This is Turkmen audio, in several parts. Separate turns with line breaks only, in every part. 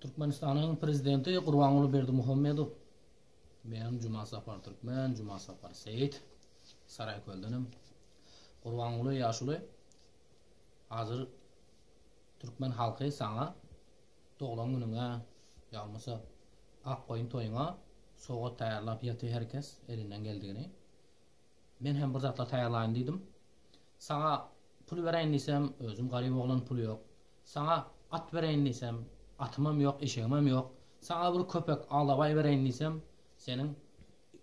Türkmenistanyň Prezidenti Gurbanguly Berdimuhamedow, Men Juma Sapar Türkmen, Juma Sapar Seýit, Saraýköldenem. Gurbanguly ýaşuly, hazir türkmen halky saňa doglan günüňe ýa bolmasa ak goýun toýuňa sowgat taýýarlap ýatyr her kes elinden geldigini. Men hem bir zatlar taýýarlaýyn diýdim. Saňa pul bereýin diýsem, özüm garyp oglan pul ýok. Saňa at bereýin diýsem, atymam ýok, eşegimem ýok. Saňa bir köpek alabaý bereýin diýsem, seniň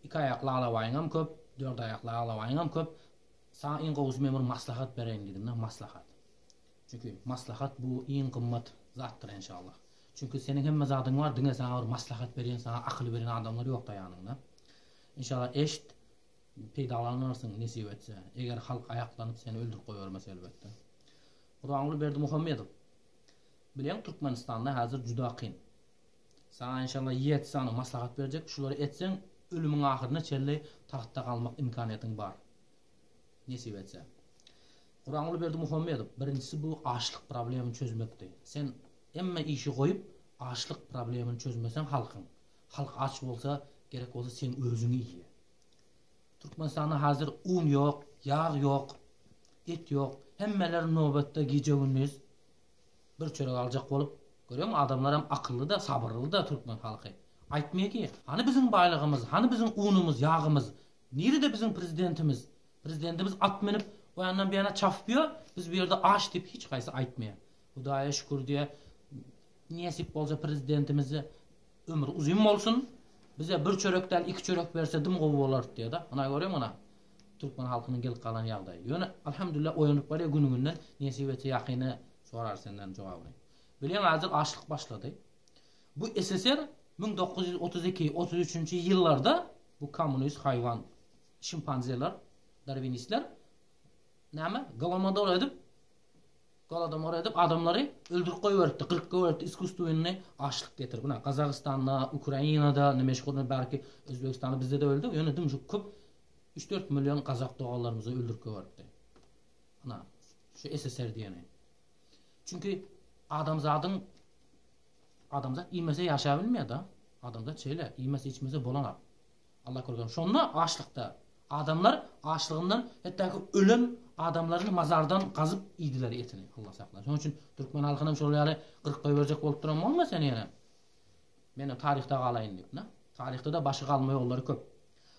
iki aýakly alabaýyňam köp, dört aýakly alabaýyňam köp. Saňa iň gowusy men bir maslahat bereýin diýdim-de, maslahat. Çünki maslahat bu iň gymmat zatdyr enşallah. Çünki seniň hemme zadyň bar, diňe saňa bir maslahat berýän, saňa akyl berýän adamlar ýok-da ýanyňda. Enşallah eşit, peýdalanarsyň nesip etse. Eger halk aýaklanyp seni öldürip goýbermese elbetde. Gurbanguly Berdimuhamedow, Bilýäň Türkmenistanda häzir juda kyn. Saňa enşallah ýedi sany maslahat berjek, şulary etseň ölümiň ahyryna çenli tagtda galmak imkanyýetiň bar. Nesip etse. Gurbanguly Berdimuhamedow, Birinjisi bu açlyk problemini çözmekdi. Sen hemme işi goýup açlyk problemini çözmeseň halkyň, halk aç bolsa gerek bolsa seň özüňi iýýär. Türkmenistanda hazir un ýok, ýag ýok, et ýok. Hemmeler nobatda gije-gündiz bir çörek aljak bolup, görýäňmi adamlaram akylly-da, sabyrly-da türkmen halky. Aýtmaýa ki, hany biziň baýlygymyz, hany biziň unumyz, ýagymyz, nirede biziň prezidentimiz? Prezidentimiz at münüp o ýandan bu ýana çapyp ýör, biz bu ýerde aç diýip hiç haýsy aýtmaýar. Hudaýa şükür diýýär, nesip bolsa prezidentimize Ömri uzyn bolsun. Bize bir çörek däl iki çörek berse dym gowy bolardy diýýär-de. Ana görýäňmi ana türkmen halkynyň gelip galan ýagdaýy. Ýöne alhamdulillah oýanyp barýar gün-günden nesip etse ýakyna sorar senden jogabyny. Bilýäň häzir açlyk başlady. Bu SSR 1932, 33-nji ýyllarda bu kommunist haýwan şimpanzeler, darwinistler näme golomador edip Golodomor edip adamlary öldürip goýberipdi, gyryp goýberipdi iskusstwennyý açlyk getirip. Ynha Gazagystanda, Ukrainada, indi meşhur bärki Özbegistanda bizde-de öldi. Ýöne dim şu köp 3-4 million gazak doganlarymyzy öldürip goýberipdi. Ynha şu SSR diýeni. Çünki adamzadyň adamzat iýmese ýaşap bilmeýär-de. Adamzat şeýle, iýmese içmese bolanok. Allah korusun. Şonda açlykda adamlar açlygyndan hetdaki ölen adamlaryny mazardan gazyp iýdiler etini. Allah saklasyn. Şonuň üçin türkmen halkynam şol ýaly gyryp goýberjek bolup duran bolma sen ýene. Menem taryhda galaýyn diýip, na? Taryhda-da başy galma ýollary köp.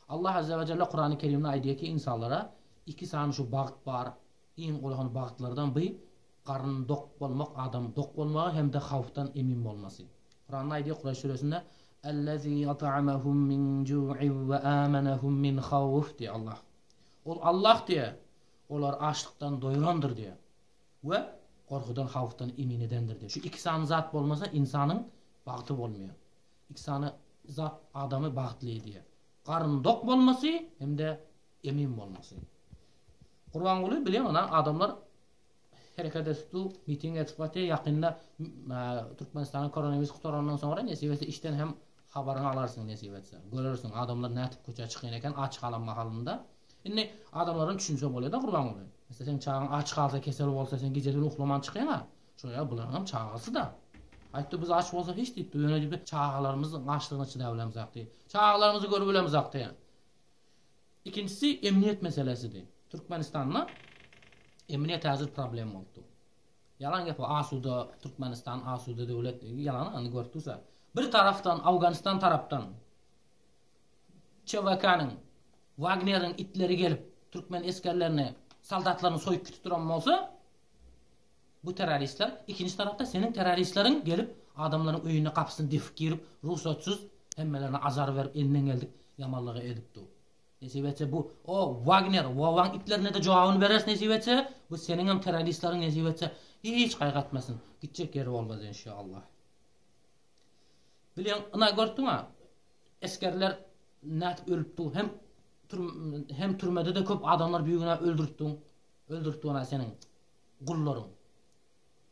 Allah Azze we Jelle Kurany Kerimde aýdýar ki, insanlara iki sany şu bagt bar. Iň uly bagtlardan bi Garyn dok bolmak adamyň dok bolmagy hem-de hawfdan emin bolmasy. Kuranda aýdýar Kureýş süresinde, Ellezî at'amahum min ju'in we âmenehum min hawf diýýär Allah. Ol Allah diýýär, olary açlykdan doýurandyr diýýär we gorkudan hawfdan emin edendir diýýär. Şu iki sany zat bolmasa ynsanyň bagty bolmaýar. Iki sany zat adamy bagtly edýär. Garyn dok bolmasy hem-de emin bolmasy. Gurbanguly bilýäň ana adamlar Hereket edip dur, miting edip gaty ýakynda Türkmenistanda koronawirus gutarandan soňra nesip etse işden hem habaryňy alarsyň nesip etse. Görersiň adamlar nädip köçä çykýan eken aç galan mahalynda. Indi adamlaram düşünse bolýada Gurbanguly. Meselem seň çagaň aç galsa kesel bolsa sen gije-tün uklaman çykýaňa. Şo ýa bularyňam çagasy-da. Aýtdy biz aç bolsak hiç diýipdi ýöne diýipdi çagalarymyzyň açlygyna çydabilemzok diýip. Çagalarymyzy görübilemzok diýen. Ikinjisi emniýet meselesidi. Türkmenistanda emniýet häzir problem bolup dur. Ýalan gep asuda Türkmenistan asuda döwlet ýalan ony görüp dursa. Bir tarapdan Awganistan tarapdan ÇVK-nyň Wagneriň itleri gelip türkmen esgerlerini soldatlaryny soýup gitip duran bolsa bu terroristler ikinji tarapda seniň terroristleriň gelip adamlaryň öýüne gapysyny depip girip rugsatsyz hemmelerine azar berip elinden geldik ýamanlygy edip dur. Nesip etse bu o Wagner Wowaň itlerine-de jogabyny bereris nesip etse bu seniňem terroristleriň nesip etse hiç gaýgy etmesin gitjek ýeri bolmaz enşallah. Bilýäň ynha görüpdiňa esgerler nädip ölüp dur hem hem türmede-de köp adamlar bigünä öldüripdiň öldüripdi ona seniň gullaryň.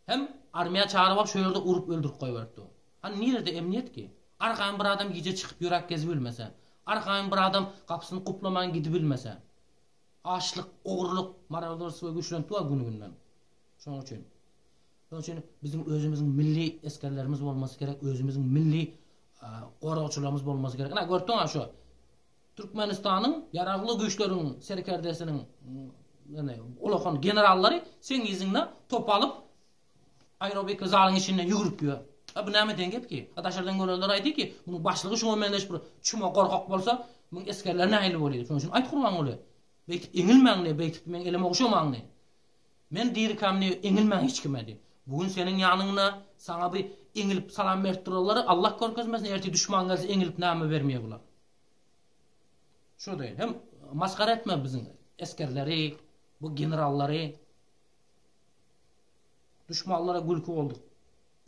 Hem armiýa çagyryp alyp şo ýerde urup öldürip goýberipdi. Hany nirede emniýet ki? Arkaýyn bir adam gije çykyp ýöräp gezibilmese, arkaýyn bir adam gapysyny guplaman gidibilmese. Açlyk, ogurlyk, marodorstwo güýçlenip dur gün-günden. Şonuň üçin. Şonuň üçin biziň özümiziň milli esgerlerimiz bolmasy gerek, özümiziň milli goragçylarymyz bolmasy gerek. Ine gördüňä şu Türkmenistanyň ýaragly güýçleriň serkerdesiniň ýani ulakan generallary seň yzyňda top alyp aerobika zalyň içinde ýüwrüp ýör. A bu näme diýen gep ki? A daşardan görenler aýdy ki, munuň başlygy şuňa meňzeş bir çuma gorkak bolsa, munuň esgerleri nähili bolýar? Şonuň üçin aýt Gurbanguly, beýtip eňilmäň diý, beýtip meň elime ogşamaň diý. Men dirikäm diý, eňilmäň hiç kime diý. Bu gün seniň ýanyňda saňa bir eňilip salam berip duranlary Allah görkezmesin, ertir duşman gelse eňilip näme bermeýär bular. Şo diý. Hem masgara etme biziň esgerleri, bu generallary. Duşmanlara gülki bolduk.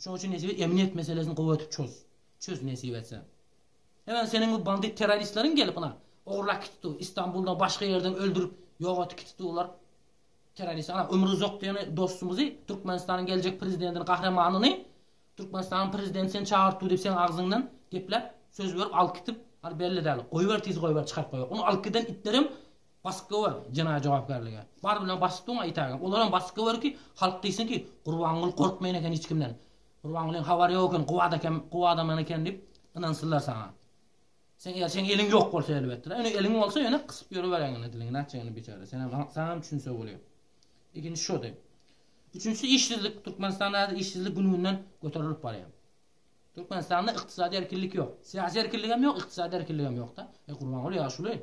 Şonuň üçin nesip et, emniýet meselesini gowy edip çöz. Çöz nesip etse. Hemen seniň bu bandit terroristleriň gelip ynha, ogurlap gitdi, Istanbuldan başga ýerden öldürip ýok etip gitdi olar. Terrorist ana Ömruzak diýen dostumyzy Türkmenistanyň geljek prezidentini gahrymanyny Türkmenistanyň prezidenti seni çagyrtdy diýip seň agzyňdan gepläp söz berip alyp gitip hany belli däl goýber tiz goýber çykaryp goýber. Ony alyp giden itlerem basyp goýber jenaýat jogapkärlige. Bar bilen basyp duň itägem. Olaram basyp goýber ki halk diýsin ki Gurbanguly gorkmaýan eken hiç kimden. Gurbangulyň habary ýok eken gowy eken gowy adam eken diýip ynansynlar saňa. Sen eger seň eliň ýok bolsa elbetde. Ýöne eliň bolsa ýöne gysyp ýörüberäň indi diliňi nätjek indi biçäre. Senem saňam düşünse bolýar. Ikinji şody. Üçünjisi işsizlik. Türkmenistanda häzir işsizlik gün-günden göterilip barýar. Türkmenistanda ykdysady erkinlik ýok. Syýasy erkinligem ýok, ykdysady erkinligem ýok-da. E Gurbanguly ýaşuly,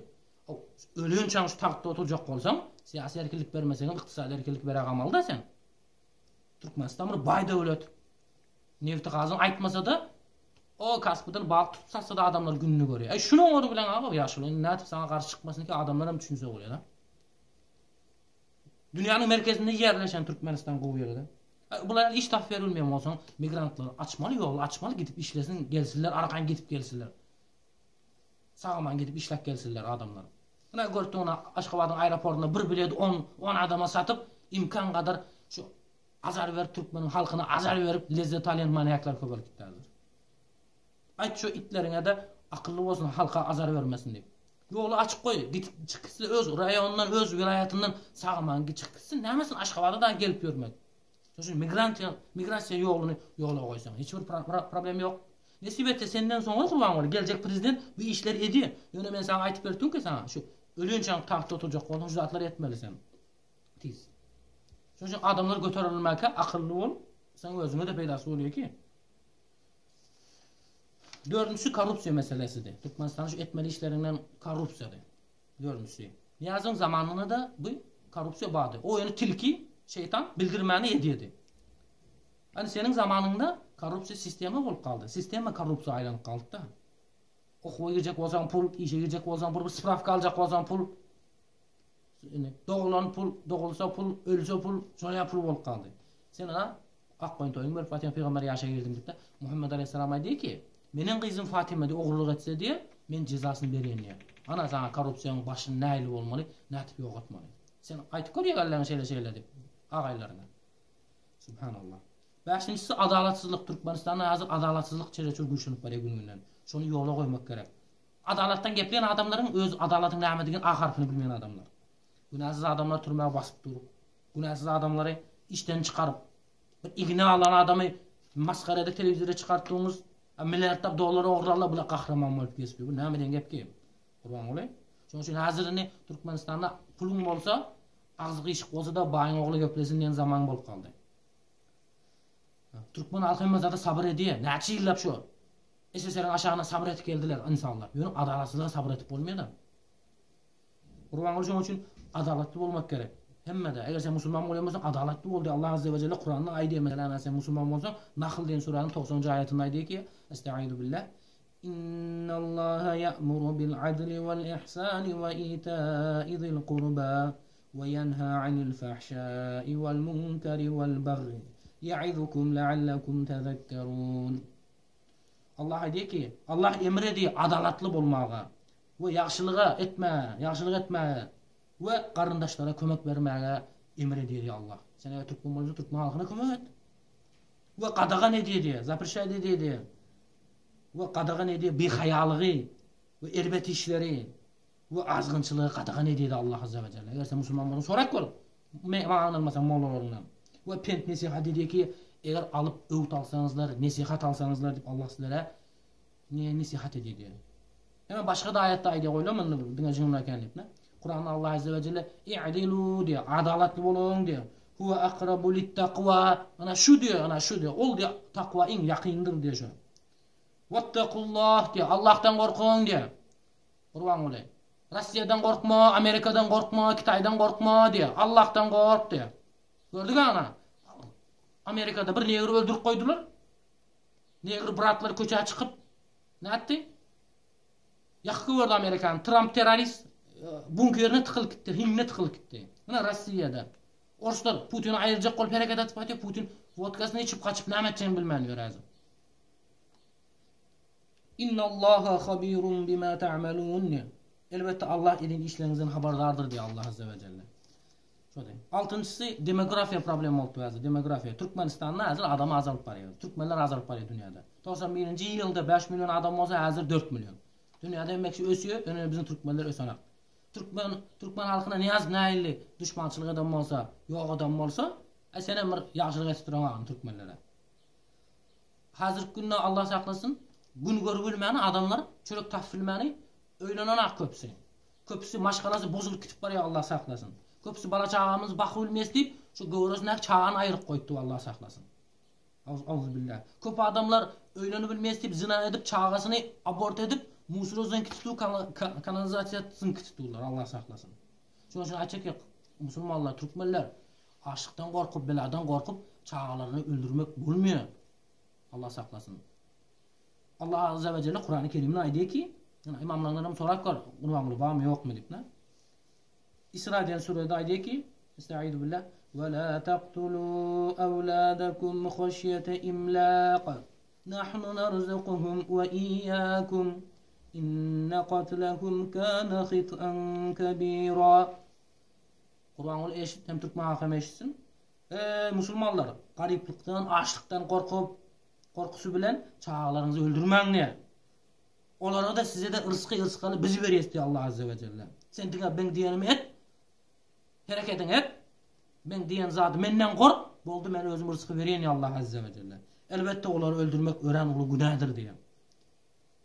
ölünçäň şu tagtda oturjak bolsaň, syýasy erkinlik bermeseňem ykdysady erkinlik berägamaly-da sen. Türkmenistan bir baý döwlet. Nebti gazyny aýtmasa-da, o Kaspiden balyk tutup satsa-da adamlar gününi görýär. Eý, şuny oňary bilen aga ýaşuly, indi nädip saňa garşy çykmasyn ki, adamlar hem düşünse bolýar-da. Dünýäniň merkezinde ýerleşen Türkmenistan gowy ýerde. Bular iş tapyp berilmeýän bolsaň, migrantlary açmaly, ýoly açmaly, gidip işlesin, gelsinler, arkaýyn gidip gelsinler. Sag-aman gidip işläp gelsinler adamlar. Ine görüp ony Aşgabadyň aeroportunda bir bilet 10 10 adama satyp, imkan gadar şu azar berip türkmeniň halkyna azar berip lezzet alýan manýaklar köpelip gitdi häzir. Aýt şu itleriňe-de akylly bolsun halka azar bermesin diýip. Ýoly açyk goý, gidip çykyp gitsin öz raýonyndan, öz welaýatyndan sag-aman çykyp gitsin, nämesine Aşgabada dagy gelip ýörmek. Şonuň üçin migrantiýa, migrasiýa ýoluny ýola goýsaň, hiç bir problem ýok. Nesip etse senden soňra Gurbanguly geljek prezident bu işleri edýär. Ýöne men saňa aýtyp beripdim ki saňa şu ölinçäň tagtda oturjak bolsaň şu zatlary etmeli sen. Tiz. Şonuň üçin adamlar göterilmäkä akylly bol, seň özüňe-de peýdasy bolýar ki. Dördünjisi korrupsiýa meselesidi. Türkmenistanyň şu etmeli işlerinden korrupsiýady. Dördünjisi. Nyýazowyň zamanynda-da bu korrupsiýa bardy. O ýöne tilki, şeýtan bildirmäni edýärdi. Ýani seniň zamanyňda korrupsiýa sistema bolup galdy. Sistema korrupsiýa aýlanyp galdy-da. Okuwa girjek bolsaň pul, işe girjek bolsaň pul, bir sprawka aljak bolsaň pul. Indi doglan pul, dogulsa pul, ölse pul, şoňa pul bolup galdy. Sen ana Akgoýun toýuny berip Fatyma pygamber ýaşa girdim diýipdir. Muhammet aleýhissalam aýdýar ki, Meniň gyzym Fatyma diýip ogurlyk etse diýýär, men jezasyny bereýin diýýär. Ana saňa korrupsiýanyň başyny nähili bolmaly, nädip ýok etmeli. Sen aýtyp gör ýegenleriňe şeýle-şeýle diýip, agaýlaryňa. Subhanallah. Bäşinjisi adalatsyzlyk. Türkmenistanda häzir adalatsyzlyk çereçür güýçlenip barýar gün-günden. Şony ýola goýmak gerek. Adalatdan gepleýän adamlaryň öz adalatyň nämedigini A harpyny bilmeýän adamlar. Günäsiz adamlar türmä basyp dur. Günäsiz adamlary işden çykaryp, bir igne alan adamy masgara edip telewizora çykartdygyňyz, milliardlap dollar ogurlarlar bular gahryman bolup gezip ýör. Bu näme diýen gep ki? Gurbanguly. Şonuň üçin häzir indi Türkmenistanda puluň bolsa, agzy gyşyk bolsa-da baýyň ogly geplesin diýen zaman bolup galdy. Türkmen halky hemme zada sabyr edýär. Näçe ýyllap şu SSR-iň aşagynda sabyr edip geldiler ynsanlar. Ýöne adalatsyzlyga sabyr edip bolmaýar-da. Gurbanguly şonuň üçin adalatly bolmak gerek. Hemmede. Eger sen musulman bolýan bolsaň adalatly bol diýýär. Allah azze we jelle Kuranda aýdýar meselem eger sen musulman bolsaň Nahl diýen suranyň 90-njy aýatynda aýdýar ki, Estaizu billah. Innallaha ya'muru bil adli wal ihsani we ita'i zil kurba we yanha anil fahşai wal munkari wal bagyi ya'izukum la'allakum tezekkerun. Allah aýdýar ki, Allah emr edýär adalatly bolmaga. We ýagşylyga etmäge, ýagşylyk etmäge we garyndaşlara kömek bermäge emr edýär diýýär Allah. Sen eger türkmen bolsaň türkmen halkyna kömek et. We gadagan edýär diýýär, zapreşaýt edýär diýýär. We gadagan edýär bihaýalygy we erbet işleri we azgynçylygy gadagan edýär diýýär Allah azza we jelle. Eger sen musulman bolsaň sorap gör. Maňa ynanmasaň mollalaryňdan. We pent nesihat edýär ki, Eger alyp öwüt alsaňyzlar, nesihat alsaňyzlar diýip Allah sizlere ne nesihat edýär diýýär. Hemen başga-da aýatda aýdýar goýlam indi diňe jynlar eken diýip, ne? Kuranda Allah azze we celle i'dilu diýýär, adalatly boluň diýýär. Huwa akrabu lit-takwa. Ana şu diýýär, ana şu diýýär. Ol diýýär takwa iň ýakyndyr diýýär şu. Wattakullah diýýär, Allahdan gorkuň diýýär. Gurbanguly. Russiýadan gorkma, Amerikadan gorkma, Kitaýdan gorkma diýýär. Allahdan gork diýýär. Gördük ana. Amerikada bir negri öldürip goýdular. Negri bratlar köçä çykyp nätdi? Ýakyp gördü Amerikany. Trump terrorist e, bunkerine tykylyp gitdi, himne tykylyp gitdi. Muna Russiýada. Orslar Putini aýyrjak bolup hereket edip gaýtýar. Putin wodkasyny içip gaçyp näme etjegini bilmän ýör häzir. Innallaha habirun bima ta'malun. Elbetde Allah eden işleriňizden habardardyr diýýär Allah azza we jelle. Şo diý. Altynjysy demografiýa problema bolupdy häzir, demografiýa. Türkmenistanda häzir adam azalyp barýar. Türkmenler azalyp barýar dünýäde. 91-nji ýylda 5 million adam bolsa, häzir 4 million. Dünýäde hemme kişi ösýär, ýöne biziň türkmenler ösenak. Türkmen türkmen halkyna Nyýazow nähili duşmançylyk eden bolsa, ýok eden bolsa, e senem bir ýagşylyk edip duran agam türkmenlere. Häzirki günde Allah saklasyn, gün görüp bilmäni adamlar çörek tapyp bilmäni öýlenenak köpüsi. Köpüsi maşgalasy bozulyp gitip barýar Allah saklasyn. Köpüsi bala çagamyzy bakyp bilmeýäs diýip şu göwresindäki çagany aýryp goýupdy Allah saklasyn. Auzubillah. Köp adamlar öýlenip bilmeýäs diýip zyna edip çagasyny abort edip musura zyňkyp kanalizasiýa zyňkyp Allah saklasyn. Şonuň üçin aýtjak ýok. Musulmanlar, türkmenler açlykdan gorkup, beladan gorkup çagalaryny öldürmek bolmaýar. Allah saklasyn. Allah Azza we Celle Kurany Kerimde aýdýar ki, ýa imamlardan hem sorap gör, Gurbanguly barmy ýokmy diýip, ne? Isra diýen surede aýdýar ki, Estaizu billah, we la taqtulu awladakum haşyete imlaq. Nahnu narzukuhum we iyyakum. Inne qatlahum kana hitan kabira. Gurbanguly eşit, hem türkmen halky hem eşitsin. Eý musulmanlar, garyplykdan, açlykdan gorkup, Gorkusy bilen çagalaryňyzy öldürmäň diýýär. Olara-da size-de yrsky yrsgaly biz berýäs diýýär Allah Azze we Jelle. Sen diňe meň diýenimi et, hereketiňi et, meň diýen zady menden gork, boldy men özüm yrsky berýän diýýär Allah Azze we Jelle. Elbetde olary öldürmek örän uly günädir diýýär.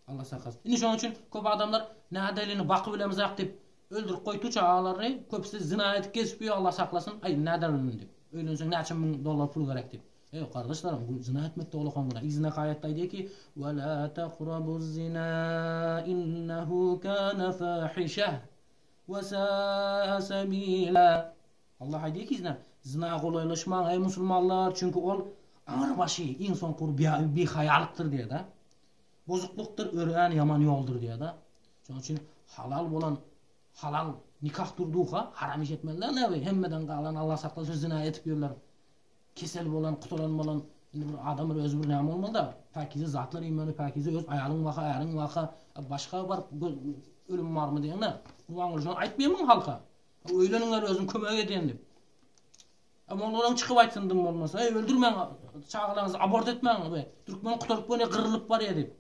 Allah saklasyn. Indi şonuň üçin köp adamlar nädelini bakyp bilemizak diýip öldürip goýdy çagalaryny, köpüsi zina edip gezip ýör Allah saklasyn, aý nädelini diýip. Öýlenseň näçe müň dollar pul gerek diýip. Eý, gardaşlarym, bu zina etmek dogry hon günä. Yzyna aýatda aýdýar ki, Ve la taqrabuz zina innehu kana fahişe ve sa'a sabila. Allah aýdýar ki, zina, zina golaýlaşmaň, eý musulmanlar, çünki ol aňry başy, iň soňky bir bihaýalykdyr diýýär-de. Bozuklykdyr, örän ýaman ýoldur diýýär-de. Şonuň üçin halal bolan halal nikah durduka haram iş etmeli däl, hemmeden galan Allah saklasyn zina edip ýörler. Kesel bolan, gutulan bolan, indi bir adam bir özi bir näme bolmaly-da, päkize zatlar iýmeli, päkize öz aýalyň waka, äriň waka, başga baryp ölüm barmy diýende, Gurbanguly şony aýtmaýarmyň halka? Öýleniňler özüm kömek edýän diýip. Ama olaryň çykyp aýtsyn dym bolmasa, eý öldürmäň, çagalaryňyzy abort etmäň, we türkmen gutaryp göni gyrlyp barýar diýip.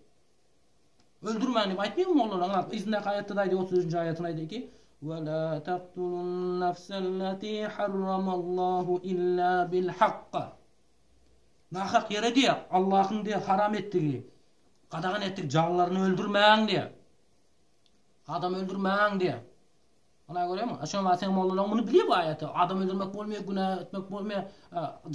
Öldürmäň diýip aýtmaýarmy olara? Yzyndaky aýatda-da aýdýar, 33-nji aýatynda aýdýar ki, Ve la taqtulun nefselleti harramallahu illa bil hakka. Nahak ýere diýär, Allahyň diýär haram etdigi, gadagan etdigi janlaryny öldürmäň diýär. Adam öldürmäň diýär. Ona görýärmi? Şoňa wagt sen mollalaryň muny bilýär bu aýaty. Adam öldürmek bolmaýar, günä etmek bolmaýar,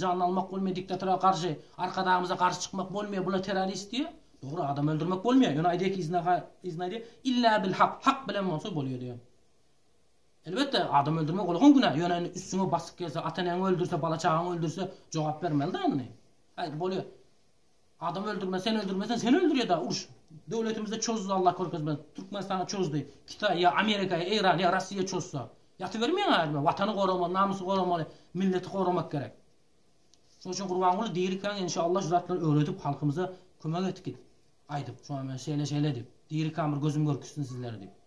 janyny almak bolmaýar, diktatora garşy, arkadagymyza garşy çykmak bolmaýar, bular terrorist diýär. Dogry, adam öldürmek bolmaýar. Ýöne aýdýar ki, yzyna yzyna aýdýar, illa bil hak, hak bilen bolsa bolýar diýär. Elbetde, adam öldürmek ol günä. Ýöne indi üstüňe basyp gelse, ata-eneňi öldürse, bala-çagaňy öldürse, jogap bermeli-dä indi. Aý, bolýar. Adam öldürme, sen öldürmesen seni öldürýär-dä uruş. Döwletimizde çozdy Allah görkezmez. Türkmenistana çozdy. Kitaý ýa Amerika ýa Eýran ýa Rossiýa çozsa. Ýatybermeýäň ärme. Watany goramaly, namysy goramaly, milleti goramak gerek. Şonuň üçin Gurbanguly dirikäň enşallah şu zatlary öwredip halkymyza kömek et git. Aýdyp, şoňa men şeýle şeýle diýip. Dirikäm bir gözüm görküsün sizleri diýip.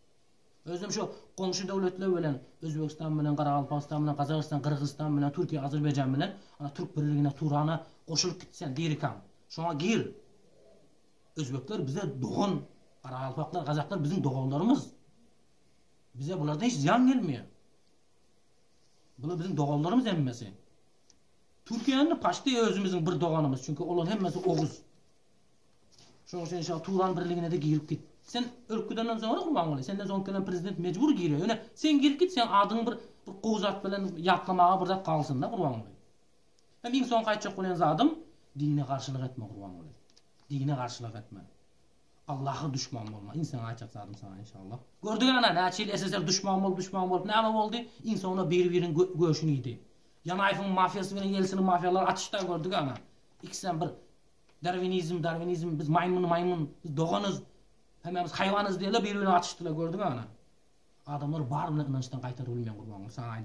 Özüm şu goňşy döwletler bilen Özbegistan bilen Garagalpagystan bilen Gazagystan Gyrgyzystan bilen Türkiýe Azerbaýjan bilen ana türk birligine Turana goşulyp git sen dirikaň. Şoňa gir. Özbekler bize dogan, Garagalpaklar, Gazaklar biziň doganlarymyz. Bize bulardan hiç zyýan gelmeýär. Bular biziň doganlarymyz hemmesi. Türkiýäni paçti özümiziň bir doganymyz, çünki olaryň hemmesi oguz. Şonuň üçin inşallah Turan birligine-de girip git. Sen ölüp gidenden soňra Gurbanguly, senden soň gelen prezident mejbur girýär. Ýöne sen girip git, seň adyň bir bir gowy zat bilen ýatlamaga bir zat galsyn-da Gurbanguly. Hem iň soňky aýtjak bolýan zadym, dine garşylyk etme Gurbanguly. Dine garşylyk etme. Allaha duşman bolma. Iň soňky aýtjak zadym saňa inşallah. Gördük ana näçe ýyl SSR duşman bolup duşman bolup näme boldy? Iň soňunda biri-biriniň göşüni iýdi. Ýanaýewiň mafiýasy bilen Ýelsiniň mafiýalary atyşdy gördük ana. Ikisem bir darwinizm, darwinizm, biz maýmyn, maýmyn, biz doganyz, hemmämiz haýwanyz diýerler, biri-birine atyşdylar gördüň ana. Adamlar bar bilen ynançdan gaýtaryp bilmeýän Gurbanguly saňa aýdýan.